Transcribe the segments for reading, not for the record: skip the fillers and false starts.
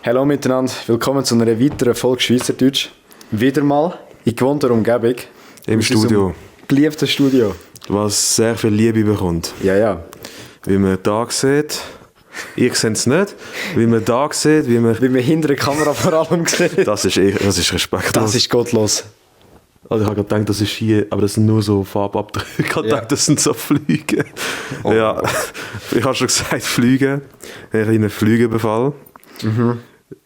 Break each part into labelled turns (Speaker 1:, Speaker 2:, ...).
Speaker 1: Hallo miteinander, willkommen zu einer weiteren Folge Schweizerdeutsch. Wieder mal in gewohnter Umgebung.
Speaker 2: Im Studio.
Speaker 1: Geliebtes Studio.
Speaker 2: Was sehr viel Liebe bekommt.
Speaker 1: Ja.
Speaker 2: Wie man da sieht, ich sehe es nicht, wie man da sieht, wie man
Speaker 1: hinter der Kamera vor allem sieht.
Speaker 2: Das ist respektlos.
Speaker 1: Das ist gottlos.
Speaker 2: Also ich habe gedacht, das ist hier, aber das sind nur so Farbabdrücke. Ich habe gedacht, das sind so Flüge.
Speaker 1: Oh.
Speaker 2: Ja, ich habe schon gesagt, Flüge. Ein kleiner Flügebefall.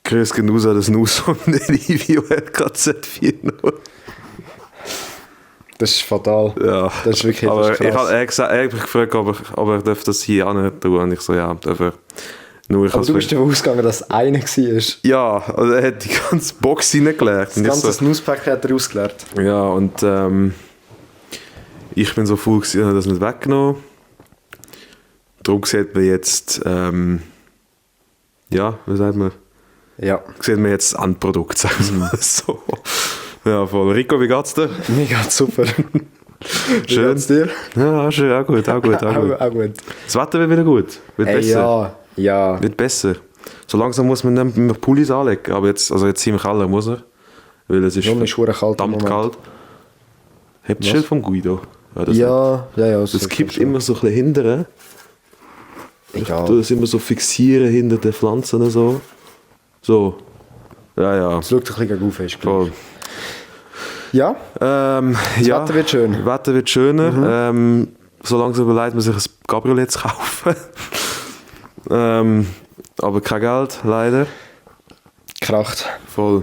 Speaker 2: Grüß genug an das Nuss von Livio LKZ40.
Speaker 1: Das ist fatal.
Speaker 2: Ja,
Speaker 1: das ist wirklich
Speaker 2: aber
Speaker 1: krass.
Speaker 2: ich habe gefragt, ob er das hier an tun. Und ich so, ja, darf er. Nur ich
Speaker 1: aber du bist davon ausgegangen, dass es einer war.
Speaker 2: Ja, also er hat die ganze Box reingelegt.
Speaker 1: Das ganze Snooze-Pack hat er ausgeleert.
Speaker 2: Ja, und ich bin so faul gewesen, habe das nicht weggenommen. Darum sieht man jetzt, ja, wie sagt man?
Speaker 1: Ja.
Speaker 2: Sieht man jetzt an Produkt, sagen wir mal so. Ja, voll. Rico, wie geht's dir?
Speaker 1: Mir geht's super.
Speaker 2: Schön.
Speaker 1: Wie geht's dir?
Speaker 2: Ja, schön, auch gut.
Speaker 1: Auch gut.
Speaker 2: Das Wetter wird wieder gut, wird besser.
Speaker 1: Ja.
Speaker 2: Wird besser. So langsam muss man nicht mehr Pullis anlegen, aber jetzt sind wir Keller, muss er. Weil es ist verdammt kalt. Habt ihr das Schild vom Guido?
Speaker 1: Ja.
Speaker 2: Das kippt immer so ein bisschen hinterher.
Speaker 1: Egal.
Speaker 2: Du das immer so fixieren hinter den Pflanzen und so. So. Ja.
Speaker 1: Es schaut ein bisschen auf, ist
Speaker 2: voll.
Speaker 1: Ja?
Speaker 2: Das
Speaker 1: Wetter wird schön.
Speaker 2: Das Wetter wird schöner. So langsam überlegt man sich ein Cabriolet zu kaufen. Aber kein Geld, leider.
Speaker 1: Kracht.
Speaker 2: Voll.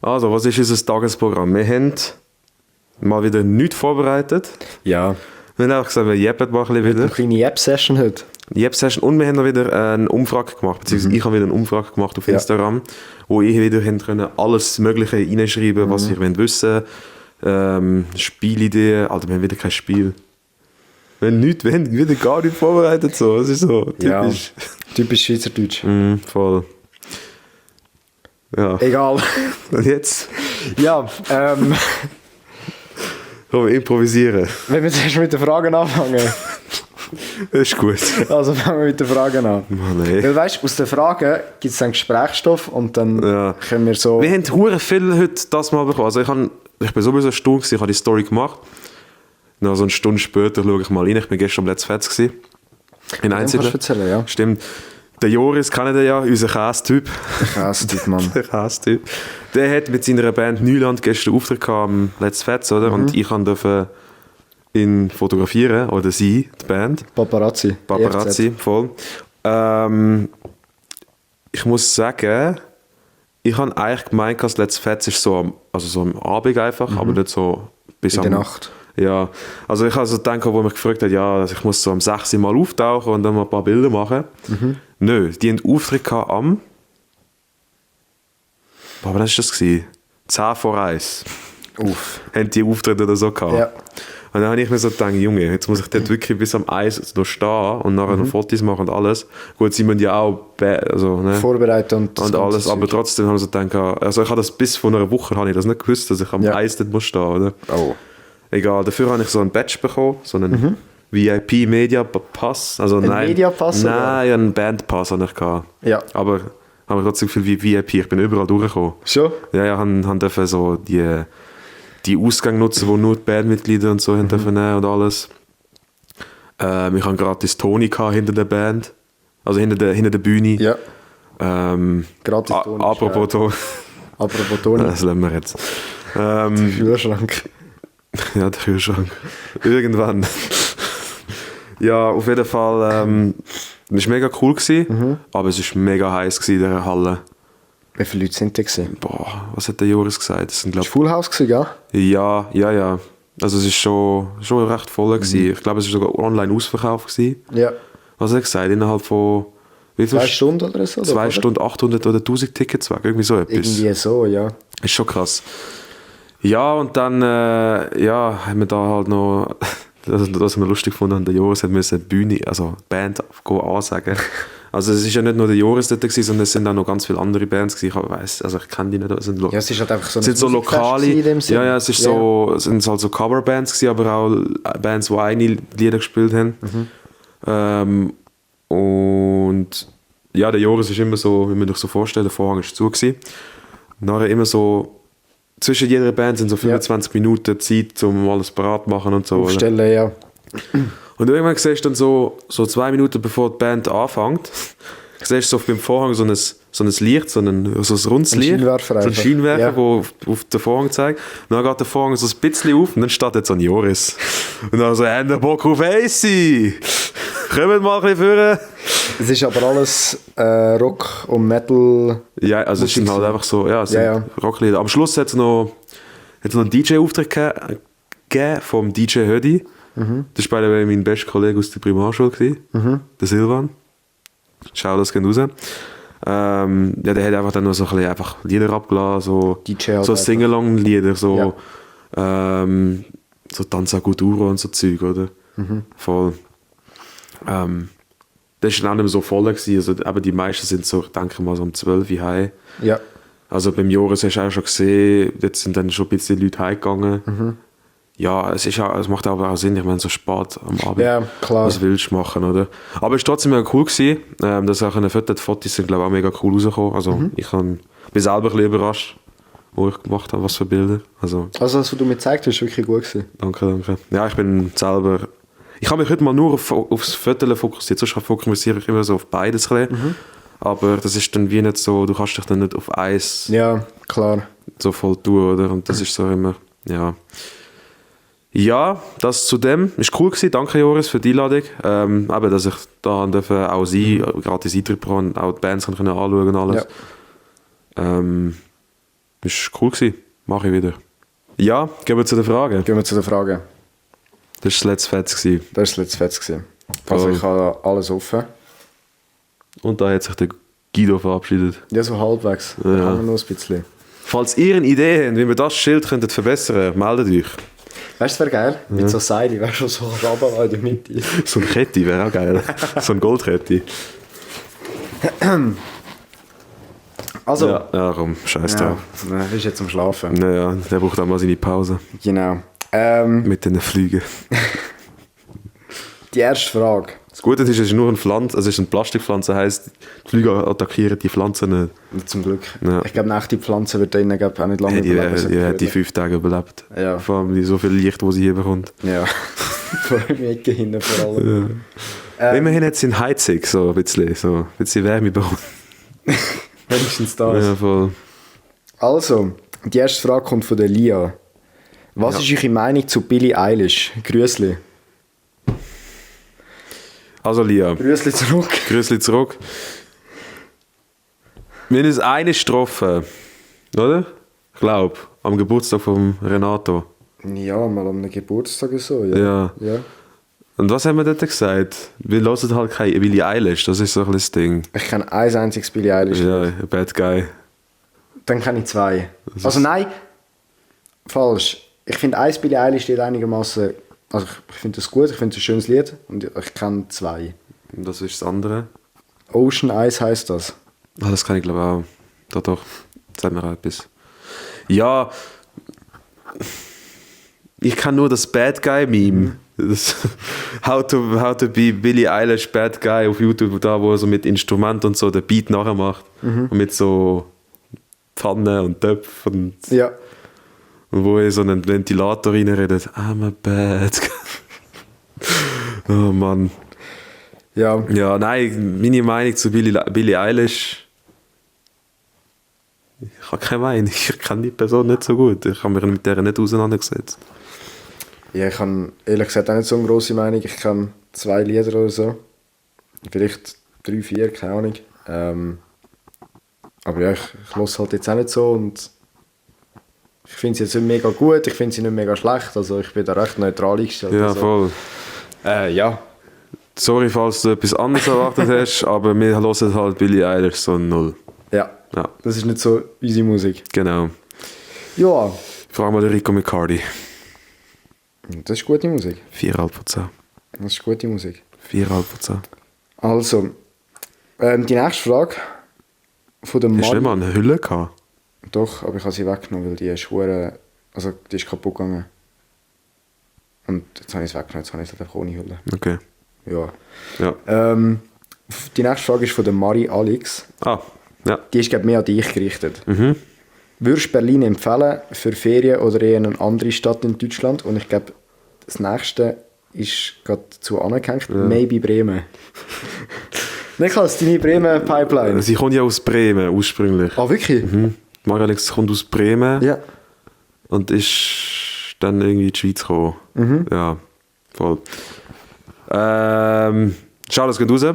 Speaker 2: Also, was ist unser Tagesprogramm? Wir haben mal wieder nichts vorbereitet.
Speaker 1: Ja.
Speaker 2: Wir haben auch gesagt, wir jeppen mal ein bisschen wieder.
Speaker 1: Eine kleine Jeb-Session heute.
Speaker 2: Jeb-Session. Und wir haben noch wieder eine Umfrage gemacht, beziehungsweise ich habe wieder eine Umfrage gemacht auf Instagram, wo ich wieder können alles Mögliche reinschreiben, was ihr wissen wollt. Spielideen. Alter, wir haben wieder kein Spiel. Wir haben wieder gar nicht vorbereitet. So. Das ist so typisch.
Speaker 1: Ja, typisch Schweizerdeutsch.
Speaker 2: Voll. Ja.
Speaker 1: Egal.
Speaker 2: Und jetzt?
Speaker 1: Ja,
Speaker 2: Können wir improvisieren.
Speaker 1: wenn wir zuerst mit den Fragen anfangen.
Speaker 2: Das ist gut.
Speaker 1: Also fangen wir mit den Fragen an.
Speaker 2: Mann, ey.
Speaker 1: Weil weißt, aus den Fragen gibt es dann Gesprächsstoff und dann können wir so...
Speaker 2: Wir haben hure viel heute das mal bekommen. Also ich bin sowieso eine Stunde gewesen, ich habe die Story gemacht. Dann so eine Stunde später schaue ich mal rein. Ich bin gestern am Let's Fets gewesen. In Einzelnen.
Speaker 1: erzählen, ja.
Speaker 2: Stimmt. Der Joris kennt ihr ja, unser Käse-Typ.
Speaker 1: Der Käse-Typ, Mann.
Speaker 2: Der Käse-Typ. Der hat mit seiner Band Neuland gestern Auftritt gehabt am Let's Fets, oder? Und ich durfte ihn fotografieren, oder sie, die Band.
Speaker 1: Paparazzi,
Speaker 2: voll. Ich muss sagen, ich habe eigentlich gemeint, dass Let's Fets ist so am Abend einfach, aber nicht so bis
Speaker 1: in
Speaker 2: am...
Speaker 1: der Nacht.
Speaker 2: Ja, also ich habe so gedacht, wo mich gefragt hat, ja, ich muss so um 6 Uhr mal auftauchen und dann mal ein paar Bilder machen. Nö, die haben Auftritt gehabt am... Boah, was war das? 10 vor 1. Haben die Auftritte oder so gehabt.
Speaker 1: Ja.
Speaker 2: Und dann habe ich mir so gedacht, Junge, jetzt muss ich dort wirklich bis am 1 noch stehen und nachher noch Fotos machen und alles. Gut, sie müssen ja auch
Speaker 1: vorbereiten
Speaker 2: und alles, aber trotzdem haben sie gedacht, also ich habe das bis vor einer Woche habe ich das nicht gewusst, dass ich am 1 dort muss stehen, oder?
Speaker 1: Oh.
Speaker 2: Egal, dafür habe ich so ein Badge bekommen, so einen VIP-Media-Pass. Also
Speaker 1: Media-Pass?
Speaker 2: Nein, einen Band-Pass habe ich gehabt.
Speaker 1: Ja.
Speaker 2: Aber habe ich trotzdem viel wie VIP, ich bin überall durchgekommen.
Speaker 1: Schon?
Speaker 2: Ja, haben dürfen so die Ausgänge nutzen, wo nur die Bandmitglieder und so haben dürfen nehmen und alles. Ich hatte gratis Toni hinter der Band, also hinter der Bühne.
Speaker 1: Ja. Gratis Toni.
Speaker 2: Apropos
Speaker 1: Toni.
Speaker 2: Das lassen wir jetzt.
Speaker 1: Kühlschrank.
Speaker 2: Ja, der Kühlschrank. Irgendwann. Ja, auf jeden Fall. Es war mega cool gewesen, aber es war mega heiß in dieser Halle.
Speaker 1: Wie viele Leute sind da gewesen?
Speaker 2: Boah, was hat der Joris gesagt? Das sind,
Speaker 1: Das war Full House gewesen, ja?
Speaker 2: Ja. Also es war schon recht voll gewesen. Ich glaube, es war sogar online ausverkauft gewesen.
Speaker 1: Ja.
Speaker 2: Was hat er gesagt? Innerhalb von... Wie viel
Speaker 1: 2 Stunden oder so?
Speaker 2: 2 Stunden 800 oder 1000 Tickets weg, irgendwie so etwas.
Speaker 1: Irgendwie so, ja.
Speaker 2: Ist schon krass. Ja, und dann haben wir da halt noch, was wir lustig gefunden, der Joris hat müssen Bühne, also Band ansagen. Also es ist ja nicht nur der Joris dort gewesen, sondern es sind auch noch ganz viele andere Bands gewesen. Ich weiss, also ich kenne die nicht. Es
Speaker 1: ist halt einfach so
Speaker 2: sind so lokale, es ist so, es sind halt so Coverbands gewesen, aber auch Bands, die eigene Lieder gespielt haben. Und ja, der Joris ist immer so, wie man sich so vorstellt, der Vorhang ist zu gewesen. Nachher immer so, zwischen jeder Band sind so 25 Minuten Zeit, um alles parat zu machen und so.
Speaker 1: Aufstellen, ja.
Speaker 2: Und irgendwann siehst du dann so 2 Minuten bevor die Band anfängt, siehst du so beim Vorhang so ein Licht, so ein rundes Licht.
Speaker 1: Scheinwerfer
Speaker 2: so ein
Speaker 1: einfach.
Speaker 2: Scheinwerfer,
Speaker 1: Ja.
Speaker 2: auf den Vorhang zeigt. Und dann geht der Vorhang so ein bisschen auf und dann steht jetzt so ein Joris. Und dann so, habt ihr Bock auf AC? Kommt mal ein bisschen vor.
Speaker 1: Es ist aber alles Rock und Metal.
Speaker 2: Ja, also es sind halt einfach so, ja, es sind
Speaker 1: Ja.
Speaker 2: Rocklieder. Am Schluss hat es noch einen DJ-Auftritt gegeben vom DJ Hödi. Das war mein bester Kollege aus der Primarschule, der Silvan. Schau das gerne raus. Ja, der hat einfach dann noch so ein bisschen einfach Lieder abgelassen, so,
Speaker 1: DJ halt
Speaker 2: so
Speaker 1: einfach.
Speaker 2: Sing-along-Lieder, so, so Danza Kuduro und so Zeug, oder? Voll. Das war dann auch nicht mehr so voll gewesen, also, aber die meisten sind so, ich denke mal, so um 12 Uhr heim.
Speaker 1: Ja.
Speaker 2: Also beim Joris hast du auch schon gesehen, jetzt sind dann schon ein bisschen Leute heimgegangen. Ja, es macht aber auch Sinn, ich meine, so spät am Abend.
Speaker 1: Ja, klar.
Speaker 2: Was willst du machen, oder? Aber es war trotzdem mega cool gewesen. Das auch die Fotos sind, glaube ich, auch mega cool rausgekommen. Also ich bin selber ein bisschen überrascht, wo ich gemacht habe, was für Bilder. Also
Speaker 1: Also das, was du mir gezeigt hast, ist wirklich gut gewesen.
Speaker 2: danke. Ja, ich bin selber... Ich habe mich heute mal nur aufs Foto fokussiert, sonst fokussiere ich immer so auf beides ein bisschen. Aber das ist dann wie nicht so, du kannst dich dann nicht auf eins
Speaker 1: Ja, klar.
Speaker 2: so voll tun, oder? Und das ist so immer, ja. Ja, das zu dem. Ist cool gewesen. Danke, Joris, für die Einladung. Eben, dass ich da auch sie, gratis Eintritt und auch die Bands können anschauen und alles. Ist cool gewesen. Mache ich wieder. Ja, gehen wir zu der Frage.
Speaker 1: Gehen wir zu der Frage.
Speaker 2: Das war das letzte Fett gewesen.
Speaker 1: Das war das letzte Fetz gewesen. Also
Speaker 2: Voll.
Speaker 1: ich habe alles offen.
Speaker 2: Und da hat sich der Guido verabschiedet.
Speaker 1: Ja, so halbwegs.
Speaker 2: Ja.
Speaker 1: Da haben wir noch ein bisschen.
Speaker 2: Falls ihr eine Idee habt, wie wir das Schild könntet verbessern, meldet euch.
Speaker 1: Weißt du, das wäre geil? Mit so Seil, weißt du, so runter in der Mitte.
Speaker 2: So eine Kette wäre auch geil. So eine Goldkette.
Speaker 1: Also,
Speaker 2: Ja, komm, scheiß
Speaker 1: ja,
Speaker 2: drauf.
Speaker 1: er ist jetzt am Schlafen.
Speaker 2: Naja, der braucht auch mal seine Pause.
Speaker 1: Genau.
Speaker 2: Mit den Flügen.
Speaker 1: Die erste Frage.
Speaker 2: Das Gute ist, es ist nur eine Pflanze, also es ist eine Plastikpflanze, heisst, die Flüge attackieren die Pflanzen nicht.
Speaker 1: Zum Glück.
Speaker 2: Ja.
Speaker 1: Ich glaube, nach die Pflanze wird drinnen auch nicht lange
Speaker 2: Die hat die 5 Tage überlebt.
Speaker 1: Ja.
Speaker 2: Vor allem die so viel Licht, das sie hier bekommt.
Speaker 1: Ja. Vor allem die Ecke hinten vor allem.
Speaker 2: Immerhin hat sie eine Heizung, so ein bisschen Wärme bekommen.
Speaker 1: Wenigstens das.
Speaker 2: Ja, voll.
Speaker 1: Also, die erste Frage kommt von der Lia. Was ist eure Meinung zu Billie Eilish? Grüßli.
Speaker 2: Also Lia,
Speaker 1: Grüßli zurück.
Speaker 2: Grüßli zurück. Wir haben uns eine Strophe, oder? Ich glaube, am Geburtstag von Renato.
Speaker 1: Ja, mal am Geburtstag oder so.
Speaker 2: Ja.
Speaker 1: Ja.
Speaker 2: Und was haben wir dort gesagt? Wir hören halt keine Billie Eilish, das ist so ein bisschen das Ding.
Speaker 1: Ich kenne ein einziges Billie Eilish.
Speaker 2: Ja, a bad guy.
Speaker 1: Dann kenne ich zwei. Also nein, falsch. Ich finde, eins Billie Eilish steht einigermaßen. Also ich finde das gut, ich finde es ein schönes Lied und ich kenne zwei.
Speaker 2: Und das ist das andere.
Speaker 1: Ocean Eyes heisst das.
Speaker 2: Ah, das kann ich glaube auch. Doch. Sag mir auch etwas. Ja. Ich kann nur das Bad Guy Meme. Das how to be Billie Eilish Bad Guy auf YouTube, da wo er so mit Instrument und so den Beat nachher macht. Und mit so Pfanne und Töpfen und
Speaker 1: Ja.
Speaker 2: wo er so einen Ventilator reinredet. I'm a bad guy. Oh Mann.
Speaker 1: Ja.
Speaker 2: Ja, nein, meine Meinung zu Billie Eilish. Ich habe keine Meinung. Ich kenne die Person nicht so gut. Ich habe mich mit der nicht auseinandergesetzt.
Speaker 1: Ja, ich habe ehrlich gesagt auch nicht so eine grosse Meinung. Ich kenne 2 Lieder oder so. Vielleicht 3, 4, keine Ahnung. Aber ja, ich höre halt jetzt auch nicht so und ich finde sie jetzt nicht mega gut, ich finde sie nicht mega schlecht, also ich bin da recht neutral eingestellt.
Speaker 2: Ja,
Speaker 1: also.
Speaker 2: voll.
Speaker 1: Ja.
Speaker 2: Sorry, falls du etwas anderes erwartet hast, aber wir hören halt Billie Eilish so 0.
Speaker 1: Ja.
Speaker 2: Ja,
Speaker 1: Das ist nicht so unsere Musik.
Speaker 2: genau.
Speaker 1: Ja.
Speaker 2: Frag mal den Rico McCarty.
Speaker 1: Das ist gute Musik.
Speaker 2: 4,5 von 10.
Speaker 1: Das ist gute Musik.
Speaker 2: 4,5 von 10.
Speaker 1: Also, die nächste Frage von der
Speaker 2: Hast du nicht
Speaker 1: Mari.
Speaker 2: mal eine Hülle gehabt?
Speaker 1: Doch, aber ich habe sie weggenommen, weil die ist also die ist kaputt gegangen. Und jetzt habe ich es weggenommen, jetzt habe ich es einfach ohne Hülle.
Speaker 2: Okay.
Speaker 1: Ja.
Speaker 2: Ja.
Speaker 1: Die nächste Frage ist von der Marie Alex.
Speaker 2: Ah, ja.
Speaker 1: Die ist, glaube ich, mehr an dich gerichtet. Würdest du Berlin empfehlen für Ferien oder eher eine andere Stadt in Deutschland? Und ich glaube, das nächste ist gerade zu anerkannt. Ja. Maybe Bremen. Niklas, deine Bremen-Pipeline.
Speaker 2: Sie kommt ja aus Bremen ursprünglich.
Speaker 1: Ah, wirklich?
Speaker 2: Marie Alex kommt aus Bremen.
Speaker 1: Ja.
Speaker 2: Und ist dann irgendwie in die Schweiz gekommen. Ja, voll. Schau, das geht raus.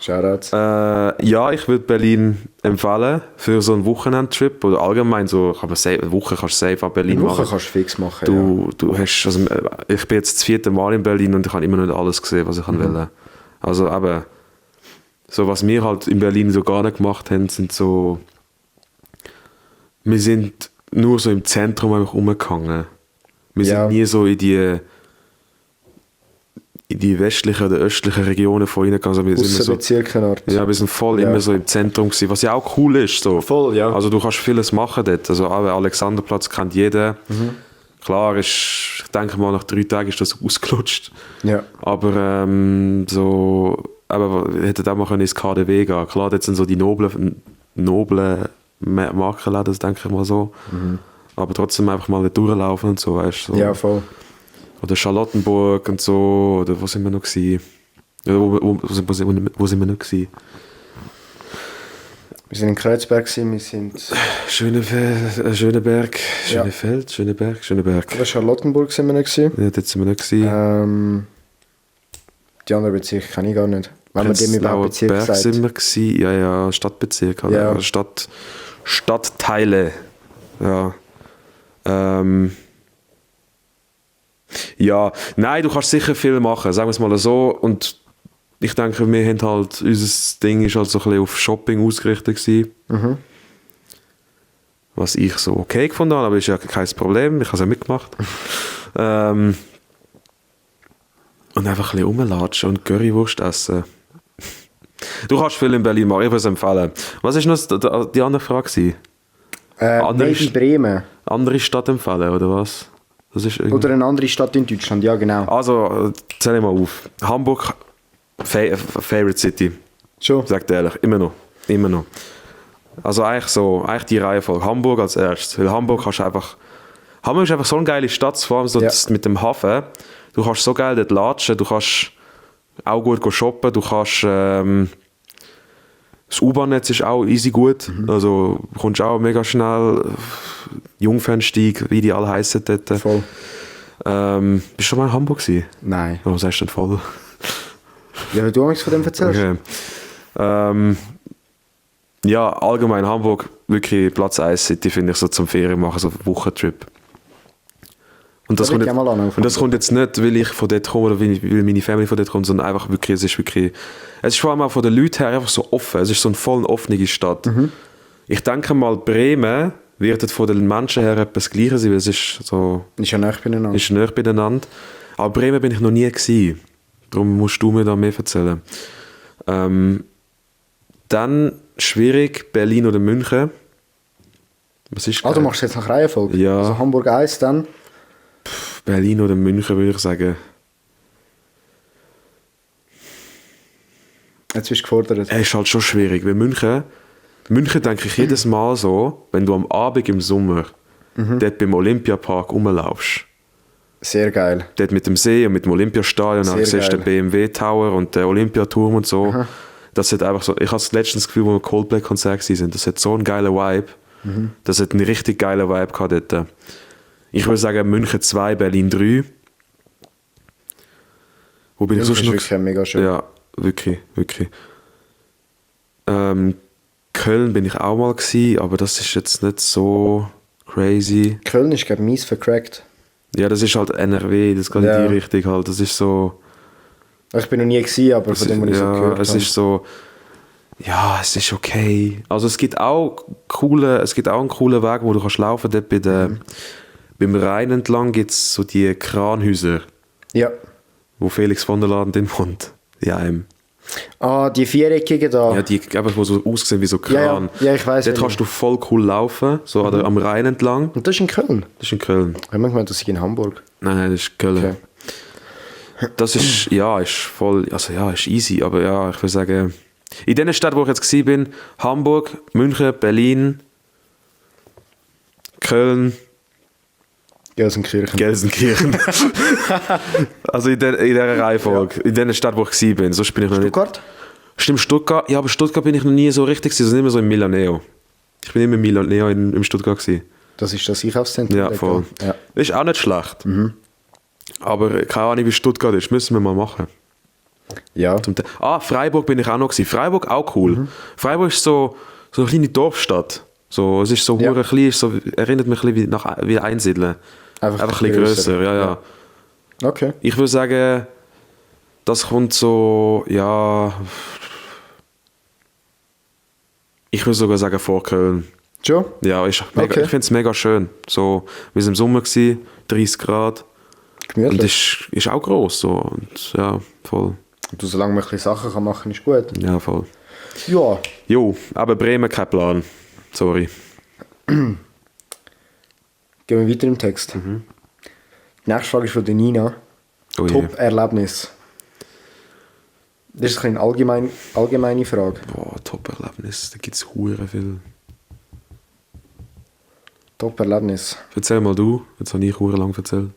Speaker 1: Shoutouts.
Speaker 2: Ja, ich würde Berlin empfehlen für so einen Wochenendtrip oder allgemein so, eine Woche kannst du safe an Berlin machen.
Speaker 1: Eine Woche kannst du fix machen,
Speaker 2: Du hast, also, ich bin jetzt das 4. Mal in Berlin und ich habe immer noch nicht alles gesehen, was ich will. Also eben, so was wir halt in Berlin so gar nicht gemacht haben, sind so, wir sind nur so im Zentrum einfach rumgegangen. Wir sind nie so in die westlichen oder östlichen Regionen von reingegangen. Wir sind voll immer so im Zentrum gewesen, was ja auch cool ist. So.
Speaker 1: Voll, ja.
Speaker 2: Also du kannst vieles machen dort. Also Alexanderplatz kennt jeder. Klar, ich denke mal, nach 3 Tagen ist das ausgelutscht. Ja. Aber wir hätten auch mal ins KaDeWe gehen. Klar, dort sind so die noblen Markenläden, das denke ich mal so. Aber trotzdem einfach mal dort durchlaufen und so, weißt du. So.
Speaker 1: Ja, voll.
Speaker 2: Oder Charlottenburg und so, oder wo sind wir noch gewesen? Oder wo sind wir noch gewesen?
Speaker 1: Wir sind in Kreuzberg gewesen, wir sind...
Speaker 2: Schöneberg.
Speaker 1: Oder Charlottenburg sind wir noch gewesen.
Speaker 2: Ja, dort sind wir noch gewesen.
Speaker 1: Die anderen Bezirke kenne ich gar nicht. Wenn man dem überhaupt Bezirk
Speaker 2: Berg
Speaker 1: sagt.
Speaker 2: sind wir gewesen. Ja, Stadtbezirk. Halt.
Speaker 1: Ja.
Speaker 2: Stadtteile. Ja. Ja, nein, du kannst sicher viel machen, sagen wir es mal so. Und ich denke, wir haben halt, unser Ding ist halt so ein bisschen auf Shopping ausgerichtet gewesen. Was ich so okay gefunden habe, aber ist ja kein Problem, ich habe es ja mitgemacht. Und einfach ein bisschen rumlatschen und Currywurst essen. Du kannst viel in Berlin machen, ich würde es empfehlen. Was war noch die andere Frage?
Speaker 1: Maybe Bremen.
Speaker 2: Andere Stadt empfehlen, oder was? Das ist
Speaker 1: oder eine andere Stadt in Deutschland, ja genau.
Speaker 2: Also, zähl ich mal auf. Hamburg, Favorite City.
Speaker 1: Schon?
Speaker 2: Sag dir ehrlich, immer noch. Also eigentlich die Reihenfolge. Hamburg als erstes. Weil Hamburg ist einfach so eine geile Stadt, vor allem so mit dem Hafen. Du kannst so geil dort latschen, du kannst auch gut shoppen, du kannst... das U-Bahn-Netz ist auch easy gut. Also du kommst auch mega schnell. Jungfernstieg, wie die alle heissen dort.
Speaker 1: Voll.
Speaker 2: Bist du schon mal in Hamburg gewesen?
Speaker 1: Nein.
Speaker 2: Was sagst du denn voll?
Speaker 1: Ja, weil du nichts von dem erzählst.
Speaker 2: Okay. Ja, allgemein Hamburg, wirklich Platz 1 City, finde ich, so zum Ferien machen, so Wochentrip. Und das kommt jetzt nicht, weil ich von dort komme oder weil meine Familie von dort kommt, sondern einfach wirklich, es ist vor allem auch von den Leuten her einfach so offen. Es ist so eine voll offene Stadt. Ich denke mal, Bremen wird von den Menschen her etwas Gleiches sein, weil es ist so...
Speaker 1: Ist ja nahe
Speaker 2: beieinander. Aber Bremen bin ich noch nie gewesen. Darum musst du mir da mehr erzählen. Dann schwierig, Berlin oder München. Was ist
Speaker 1: du machst jetzt nach Reihenfolge?
Speaker 2: Ja.
Speaker 1: Also Hamburg 1 dann?
Speaker 2: Berlin oder München, würde ich sagen.
Speaker 1: Jetzt bist du gefordert.
Speaker 2: Es ist halt schon schwierig, weil München denke ich jedes Mal so, wenn du am Abend im Sommer dort beim Olympiapark rumlaufst.
Speaker 1: Sehr geil.
Speaker 2: Dort mit dem See und mit dem Olympiastadion, dann siehst du den BMW Tower und den Olympiaturm und so. Das hat einfach so, ich habe letztens das Gefühl, wo wir Coldplay-Konzert waren, das hat so einen geilen Vibe. Das hat einen richtig geilen Vibe gehabt dort. Ich würde sagen München 2, Berlin 3. Wo bin ich so schnell?
Speaker 1: Wirklich mega schön.
Speaker 2: Ja, wirklich. Köln bin ich auch mal gewesen, aber das ist jetzt nicht so crazy.
Speaker 1: Köln ist glaube ich mies vercrackt.
Speaker 2: Ja, das ist halt NRW, das geht in die Richtung halt. Das ist so...
Speaker 1: Ich bin noch nie gewesen, aber von dem, was ich so gehört habe.
Speaker 2: Es ist so... Ja, es ist okay. Also es gibt auch einen coolen Weg, wo du kannst laufen kannst. Beim Rhein entlang gibt es so die Kranhäuser. Ja. Wo Felix von der Laden drin wohnt. Ja,
Speaker 1: die viereckigen da.
Speaker 2: Ja, die wo so aussehen wie so Kran.
Speaker 1: Ja, ich weiss.
Speaker 2: Dort kannst du voll cool laufen, so am Rhein entlang.
Speaker 1: Und das ist in Köln?
Speaker 2: Das ist in Köln.
Speaker 1: Ich habe gemeint, das ist in Hamburg.
Speaker 2: Nein, das ist Köln. Das ist, ja, ist voll, also ja, ist easy, aber ja, ich würde sagen, in den Städten, wo ich jetzt war, bin, Hamburg, München, Berlin, Köln, Gelsenkirchen. Also in dieser Reihenfolge, in den Städten, wo ich war, bin, sonst bin ich noch nicht.
Speaker 1: Stuttgart?
Speaker 2: Stimmt, Stuttgart, ja, aber Stuttgart bin ich noch nie so richtig gewesen, sondern immer so im Milaneo. Ich bin immer im Milaneo im Stuttgart gewesen.
Speaker 1: Das ist das Einkaufszentrum.
Speaker 2: Ja, voll.
Speaker 1: Ja.
Speaker 2: Ist auch nicht schlecht. Aber keine Ahnung, wie Stuttgart ist. Müssen wir mal machen.
Speaker 1: Ja.
Speaker 2: Freiburg bin ich auch noch gewesen. Freiburg auch cool. Freiburg ist so eine kleine Dorfstadt. So, es ist so
Speaker 1: Ja.
Speaker 2: hure klein, so, erinnert mich ein bisschen wie Einsiedeln. Einfach ein bisschen grösser. Ja.
Speaker 1: Okay.
Speaker 2: Ich würde sagen, das kommt so, ja... Ich würde sogar sagen vor Köln.
Speaker 1: Schon?
Speaker 2: Ja,
Speaker 1: Okay.
Speaker 2: Ich finde es mega schön. So, wir waren im Sommer, 30 Grad. Und
Speaker 1: Gemütlich.
Speaker 2: ist auch gross. So. Und ja, voll.
Speaker 1: Und solange man ein bisschen Sachen kann machen, ist gut.
Speaker 2: Ja, voll.
Speaker 1: Ja.
Speaker 2: Jo, aber Bremen kein Plan. Sorry.
Speaker 1: Gehen wir weiter im Text. Die nächste Frage ist von der Nina.
Speaker 2: Oh je.
Speaker 1: Top-Erlebnis. Das ist eine allgemeine Frage.
Speaker 2: Boah, Top-Erlebnis. Da gibt es hure viel.
Speaker 1: Top-Erlebnis.
Speaker 2: Erzähl mal du. Jetzt habe ich hure lang erzählt.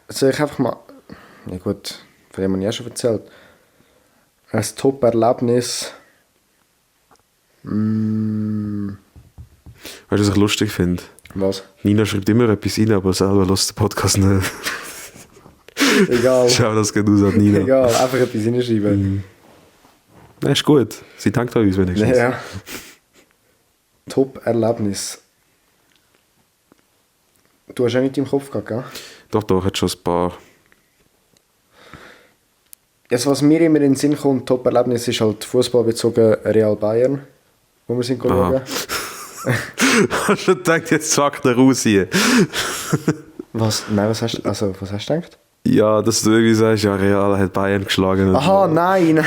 Speaker 1: Soll ich einfach mal... Ja gut, von dem habe ich ja schon erzählt. Ein Top-Erlebnis...
Speaker 2: Weißt du, was ich lustig finde?
Speaker 1: Was?
Speaker 2: Nina schreibt immer etwas rein, aber selber lässt den Podcast nicht.
Speaker 1: Egal.
Speaker 2: Schau, das geht aus an Nina.
Speaker 1: Egal, einfach etwas hinschreiben.
Speaker 2: Ja, ist gut. Sie dankt an uns wenigstens.
Speaker 1: Ja. Top-Erlebnis. Du hast auch nicht im Kopf gehabt, gell?
Speaker 2: Doch, hat schon ein paar.
Speaker 1: Jetzt, was mir immer in den Sinn kommt, Top-Erlebnis ist halt fußballbezogen Real Bayern, wo wir sind schauen.
Speaker 2: Hast du gedacht, jetzt zackt er raus hier?
Speaker 1: Was? Nein, was hast du gedacht?
Speaker 2: Ja, dass du irgendwie sagst, ja, Real hat Bayern geschlagen.
Speaker 1: Aha, nein.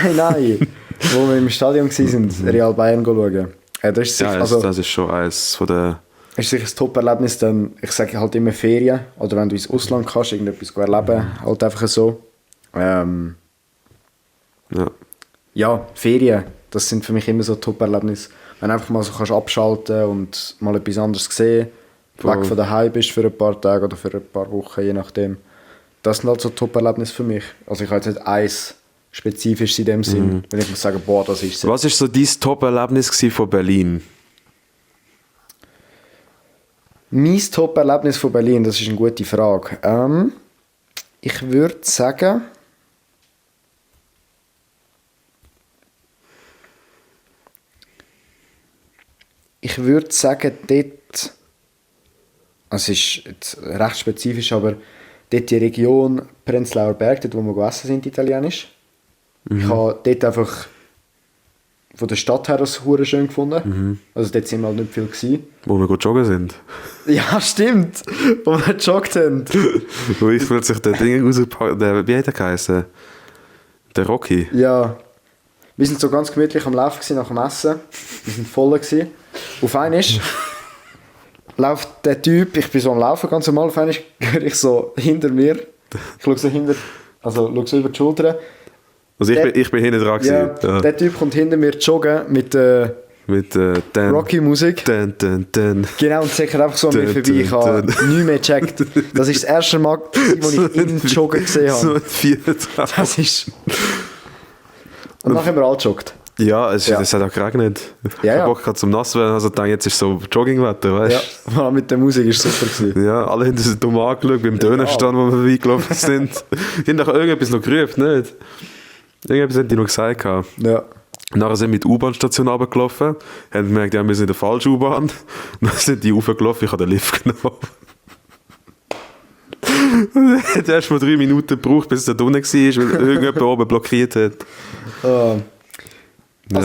Speaker 1: Wo wir im Stadion waren, Real Bayern schauen. Das ist sicher,
Speaker 2: Ja, das ist schon eines von der...
Speaker 1: ist sicher ein Top-Erlebnis, dann, ich sage halt immer Ferien, oder wenn du ins Ausland kannst, irgendetwas erleben, halt einfach so. Ja, Ferien, das sind für mich immer so Top-Erlebnisse. Wenn du einfach mal so kannst abschalten und mal etwas anderes sehen, weg von daheim bist für ein paar Tage oder für ein paar Wochen, je nachdem. Das sind halt so Top-Erlebnisse für mich. Also ich habe jetzt nicht eins spezifisch in dem Sinn, wenn ich muss sagen, boah, das ist es.
Speaker 2: Was war so dein Top-Erlebnis von Berlin?
Speaker 1: Mein Top-Erlebnis von Berlin, das ist eine gute Frage. Ich würde sagen... dort... Also es ist jetzt recht spezifisch, aber dort die Region Prenzlauer Berg, dort wo wir gegessen sind, italienisch. Ich habe dort einfach von der Stadt her das hure schön gefunden. Also dort sind wir halt nicht viel gewesen.
Speaker 2: Wo wir gut joggen sind.
Speaker 1: Ja, stimmt. Wo wir gejoggt haben.
Speaker 2: Wo ich plötzlich den Ding rausgepackt habe. Wie hat er geheißen? Der Rocky.
Speaker 1: Ja. Wir sind so ganz gemütlich am Laufen gewesen, nach dem Essen. Wir sind voll gewesen. Auf einmal läuft der Typ, ich bin so am Laufen, ganz normal, auf einmal höre ich so hinter mir. Ich schaue so schaue so über die Schulter.
Speaker 2: Also ich bin hinten dran gewesen.
Speaker 1: Ja, der Typ kommt hinter mir joggen mit Rocky-Musik. Genau, und säckert einfach so an mir vorbei. Ich habe nichts mehr gecheckt. Das ist das erste Mal, wo ich ihn joggen gesehen habe.
Speaker 2: So ein Viertraum.
Speaker 1: Das ist... Und nachher haben wir alle gejoggt.
Speaker 2: Ja, es hat auch geregnet. Ich
Speaker 1: Ja,
Speaker 2: habe
Speaker 1: ja.
Speaker 2: Bock gehabt zum Nass werden, also dachte, jetzt ist so Joggingwetter, weißt
Speaker 1: Ja, mit der Musik war super gewesen.
Speaker 2: Ja, alle haben uns dumm angeschaut beim Dönerstand, wo wir vorbeigelaufen sind. Die haben doch irgendetwas noch gerufen, nicht? Irgendetwas haben die noch gesagt. gehabt.
Speaker 1: Ja.
Speaker 2: Nachher sind wir mit der U-Bahn-Station runtergelaufen, haben gemerkt, ja, wir sind in der falschen U-Bahn. Dann sind die raufgelaufen, ich habe den Lift genommen. Es hat erst mal 3 Minuten gebraucht, bis er da unten war, weil irgendjemand oben blockiert hat.
Speaker 1: Also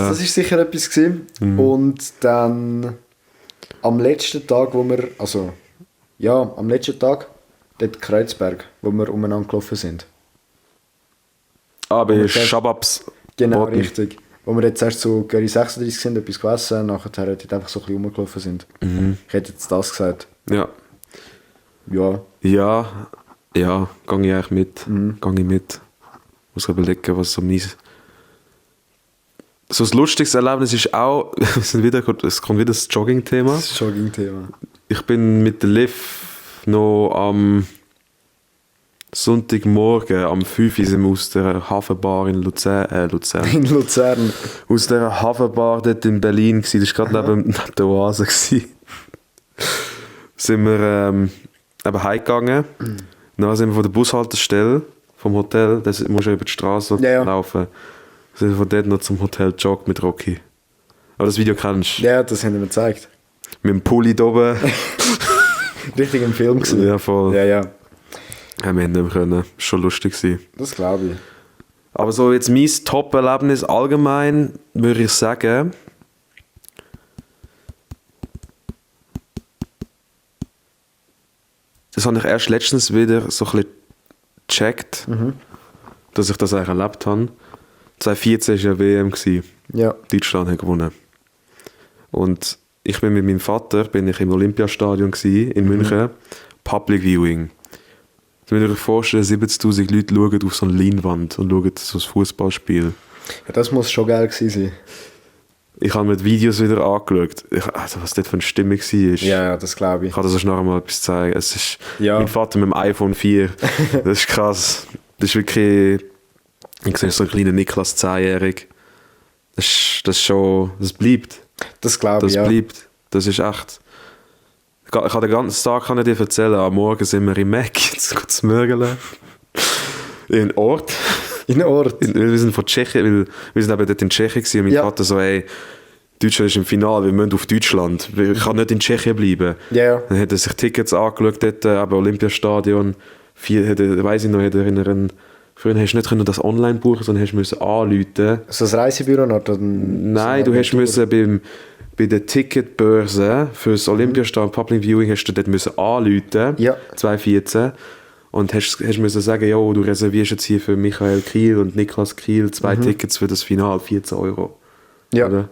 Speaker 2: Ja.
Speaker 1: das war sicher etwas gewesen. Und dann am letzten Tag, dort Kreuzberg, wo wir umeinander gelaufen sind.
Speaker 2: Ah, bei
Speaker 1: Und das-
Speaker 2: Shababs.
Speaker 1: Genau,
Speaker 2: Boden.
Speaker 1: richtig. Wo wir jetzt erst zu Gary 36 sind, etwas gegessen, nachher dort einfach so ein bisschen rumgelaufen sind. Ich hätte jetzt das gesagt.
Speaker 2: Ja.
Speaker 1: ja.
Speaker 2: Ja, gehe ich eigentlich mit. Gehe ich mit. Muss überlegen, was so mein... So ein lustiges Erlebnis ist auch, es kommt wieder das Jogging-Thema.
Speaker 1: Das Jogging-Thema.
Speaker 2: Ich bin mit der Liv noch am Sonntagmorgen am 5 Uhr sind wir aus der Hafenbar in Luzern.
Speaker 1: In Luzern.
Speaker 2: Aus der Hafenbar dort in Berlin gsi. Das war gerade neben der Oase. Sind wir eben heimgegangen. Dann sind wir von der Bushaltestelle vom Hotel, da musst du über die Straße laufen. Sind wir von dort noch zum Hotel joggt mit Rocky. Aber das Video kennst du?
Speaker 1: Ja, das haben wir mir gezeigt.
Speaker 2: Mit dem Pulli da oben.
Speaker 1: Richtig im Film gewesen.
Speaker 2: Ja, voll.
Speaker 1: Ja.
Speaker 2: Ja, wir haben nicht mehr können. Schon lustig gewesen.
Speaker 1: Das glaube ich.
Speaker 2: Aber so jetzt mein Top-Erlebnis allgemein, würde ich sagen, das habe ich erst letztens wieder so ein bisschen gecheckt, dass ich das eigentlich erlebt habe. 2014 war ja WM.
Speaker 1: Ja.
Speaker 2: Deutschland hat gewonnen. Und ich bin mit meinem Vater im Olympiastadion in München. Public Viewing. Wenn ihr euch vorstellt, 70'000 Leute schauen auf so eine Leinwand und schauen so ein Fußballspiel.
Speaker 1: Ja, das muss schon geil gewesen sein.
Speaker 2: Ich habe mir die Videos wieder angeschaut. Also was das für eine Stimmung war.
Speaker 1: Ja, das glaube ich.
Speaker 2: Ich kann das nachher mal etwas zeigen. Es ist mein Vater mit dem iPhone 4. Das ist krass. Das ist wirklich... Ich sehe so einen kleinen Niklas 10-jährig. Das schon... Das bleibt.
Speaker 1: Das glaube ich, ja.
Speaker 2: Das bleibt. Das ist echt... Ich kann den ganzen Tag kann ich dir erzählen. Am Morgen sind wir im Mac, jetzt geht es mörgeln. In einen Ort.
Speaker 1: In einen Ort?
Speaker 2: Wir sind von Tschechien, weil wir sind eben dort in Tschechien gewesen. Und mein Vater so, ey, Deutschland ist im Finale, wir müssen auf Deutschland. Ich kann nicht in Tschechien bleiben.
Speaker 1: Ja.
Speaker 2: Dann hat er sich Tickets angeschaut, dort eben Olympiastadion. Weiss ich noch, früher hast du nicht das online buchen, sondern hast müssen anrufen.
Speaker 1: So ein Reisebüro noch?
Speaker 2: Nein, du hast müssen bei der Ticketbörse für das Olympiastadion Public Viewing hast du dort müssen anrufen, 2014. Und hast müssen sagen, ja, du reservierst jetzt hier für Michael Kiel und Niklas Kiel 2 Tickets für das Finale, 14 €.
Speaker 1: Ja.
Speaker 2: Oder?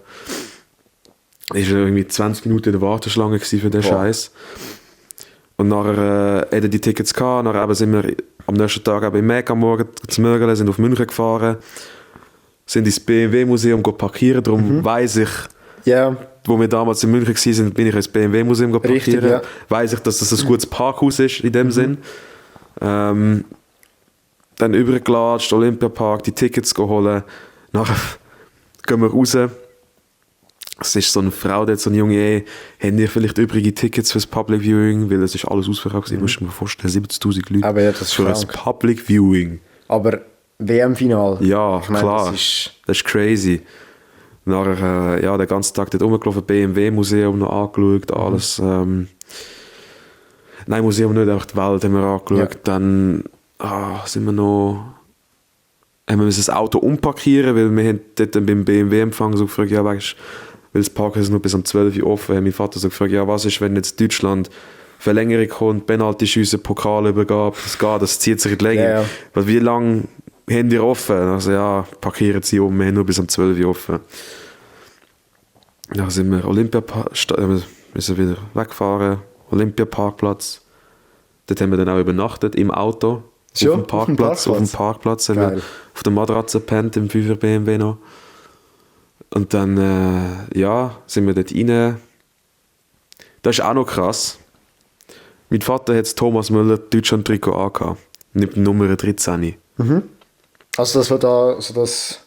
Speaker 2: Ich war irgendwie 20 Minuten in der Warteschlange für den Scheiß. Und nachher hatten wir die Tickets gehabt, nachher sind wir am nächsten Tag im Mac am Morgen zu Mörgeln, sind auf München gefahren, sind ins BMW-Museum parkieren, darum weiss ich, wo wir damals in München waren, bin ich ins BMW-Museum parkieren.
Speaker 1: Richtig, ja.
Speaker 2: Weiss ich, dass das ein gutes Parkhaus ist, in dem Sinn. Dann übergelatscht, Olympiapark, die Tickets holen. Nachher gehen wir raus. Es ist so eine Frau, so eine junge haben die vielleicht übrige Tickets für das Public Viewing, weil es ist alles ausverkauft. Ich muss mir vorstellen, 70'000 Leute
Speaker 1: aber ja, das ist
Speaker 2: für das Public Viewing.
Speaker 1: Aber WM-Final.
Speaker 2: Ja, klar. Das ist crazy. Nachher, den ganzen Tag dort rumgelaufen, BMW-Museum noch angeschaut, alles. Nein, Museum nicht, einfach die Welt haben wir angeschaut. Ja. Dann sind wir noch... Haben wir das Auto umparkieren, weil wir haben dort beim BMW-Empfang so gefragt, ja, weißt, weil das Park ist nur bis um 12 Uhr offen. Mein Vater so gefragt, ja, was ist, wenn jetzt Deutschland Verlängerung kommt, Penalty-Schüsse, Pokalübergabe, das zieht sich in die Länge. Ja. Wie lange haben die offen? Also ja, parkieren sie um, wir haben nur bis um 12 Uhr offen. Dann sind wir müssen wieder wegfahren, Olympiaparkplatz. Dort haben wir dann auch übernachtet, im Auto.
Speaker 1: Schon?
Speaker 2: Auf dem Parkplatz haben wir auf der Matratze gepennt, im 5er BMW noch. Und dann, sind wir dort rein. Das ist auch noch krass. Mein Vater hat das Thomas Müller Deutschland-Trikot angehabt. Mit Nummer 13.
Speaker 1: Mhm. Also das war da, so das